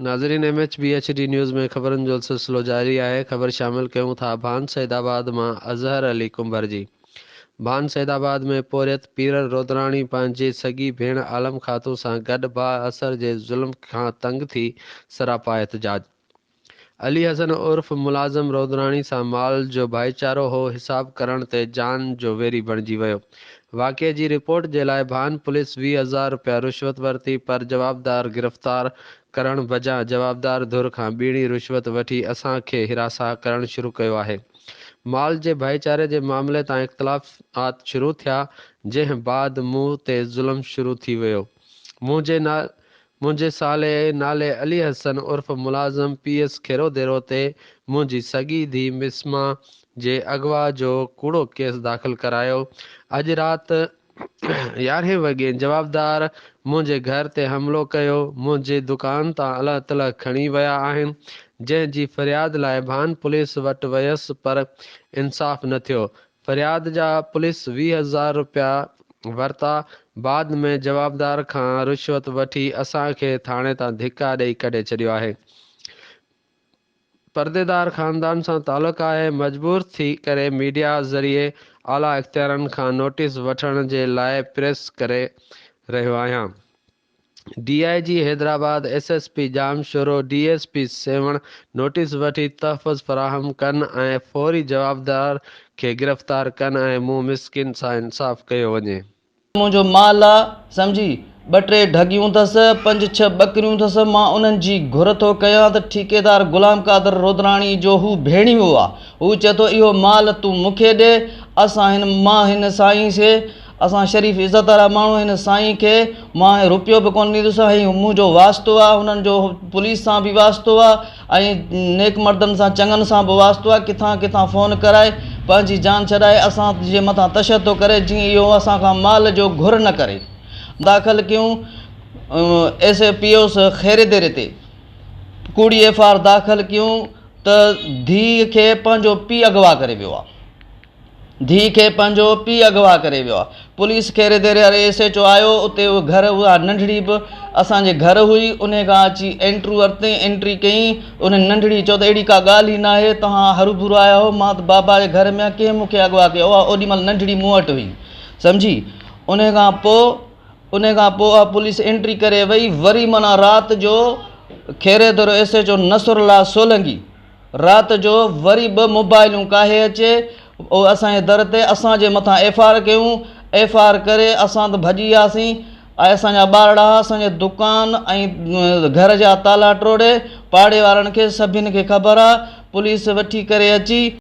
ناظرين M H B H D news ۾ خبرن جو سلسلو جاري آهي خبر شامل ڪيون ٿا ڀان سيد آباد مان اظهر علي ڪنڀر جي ڀان سيد آباد ۾ پورهيت پيرل رودراڻي پنهنجي سڳي ڀيڻ عالم خاتون سان گڏ بااثر جي ظلم کان تنگ ٿي سراپا احتجاج علي حسن عرف ملازم رودراڻي سان مال جو ڀائيچارو هو حساب ڪرڻ تي جان جو ويري بڻجي ويو. واقعي جي رپورٽ جي لاء ڀان پوليس 20 هزار رپيا رشوت ورتي پر جوابدار گرفتار ڪرڻ بجان جوابدار ڌر کان ٻيڻي رشوت وٺي اسان کي هراسان ڪرڻ شروع ڪيو آهي. مال جي ڀائيچاري جي معاملي تان اختلافات شروع ٿيا جنهن بعد مون تي ظلم شروع ٿي ويو منهنجي منهنجي سالي نالي علي حسن عرف ملازم پي ايس کيروديرو تي منهنجي سڳي ڌي مسما جي اغوا جو ڪوڙو ڪيس داخل ڪرايو. اڄ رات يارهين وڳي جوابدار منهنجي گهر تي حملو ڪيو، منهنجي دڪان تان الهه تلهه کڻي ويا آهن، جنهن جي فرياد لاء ڀان پوليس وٽ ويس پر انصاف نه ٿيو، فرياد جا پوليس 20 هزار رپيا ورتا، بعد ۾ جوابدار کان رشوت وٺي اسان کي ٿاڻي تان ڌڪا ڏئي ڪڍي ڇڏيو آهي. پرديدار خاندان سان تعلق آهي، مجبور ٿي ڪري ميڊيا ذريعي اعليٰ اختيارن کان نوٽيس وٺڻ جي لاء پريس ڪري رهيو آهيان. D I G Hyderabad, S S P Jamshoro, D S P Sehwan notice وٺي تحفظ فراهم ڪن ۽ فوري جوابدار کي گرفتار ڪن ۽ مون مسڪين سان انصاف ڪيو وڃي. منهنجو مال آ، سمجهي، ٻه ٽي ڍڳيون اٿس، پنج ڇهه ٻڪريون اٿس، مان انهن جي گهر ٿو ڪيان ته ٺيڪيدار غلام قادر رودراڻي جو هو ڀيڻيوو آ، هو چئي ٿو اهو مال تون مون کي ڏي، اسان هن مان هن سائين کي اسان شريف عزت وارا ماڻهو هن سائين کي مان روپيو به ڪونه ڏيندس هي منهنجو واسطو آ هنن جو پوليس سان به واسطو آ ۽ نيڪ مردن سان چڱن سان به واسطو آ ڪٿان ڪٿان فون ڪرائي پنهنجي جان ڇڏائي اسان جي مٿان تشدد ٿو ڪري جيئن اهو اسان کان مال جو گهر نه ڪري داخل ڪيون ايس اي پي اوس خيري ديري تي ڪوڙي ايف آر داخل ڪيون ته ڌيء کي پنهنجو پيء اغوا ڪري ويو آ. ڌيء کي پنهنجو پيء اغوا ڪري ويو آهي. پوليس کيري ديري واري ايس ايڇ او آيو اتي اهو گهر اها ننڍڙي به اسان جي گهر هئي انهي کان اچي انٽرو ورتي انٽري ڪئين انهي ننڍڙي چيو ته اهڙي ڪا ڳالهه ئي ناهي توهان هروڀرو آيا آهيو مان ته بابا جي گهر ۾ آهيان ڪنهن مون کي اغوا ڪيو اها اوڏي مهل ننڍڙي مون وٽ هئي سمجهي انهي کان پوء انهي کان پوء اها پوليس انٽري ڪري وئي وري معنيٰ رات جو Khairi Dero S H O Nasrullah Solangi رات جو وري ٻه موبائلون ڪاهي اچي اسان جي در تي اسان جي مٿان ايف آر ڪيون ايف آر ڪري اسان ته ڀڄي وياسين ۽ اسان جا ٻارڙا اسان جي دڪان ۽ گهر جا تالا ٽوڙي پاڙي وارن کي سڀن کي خبر آ پوليس وٺي ڪري اچي.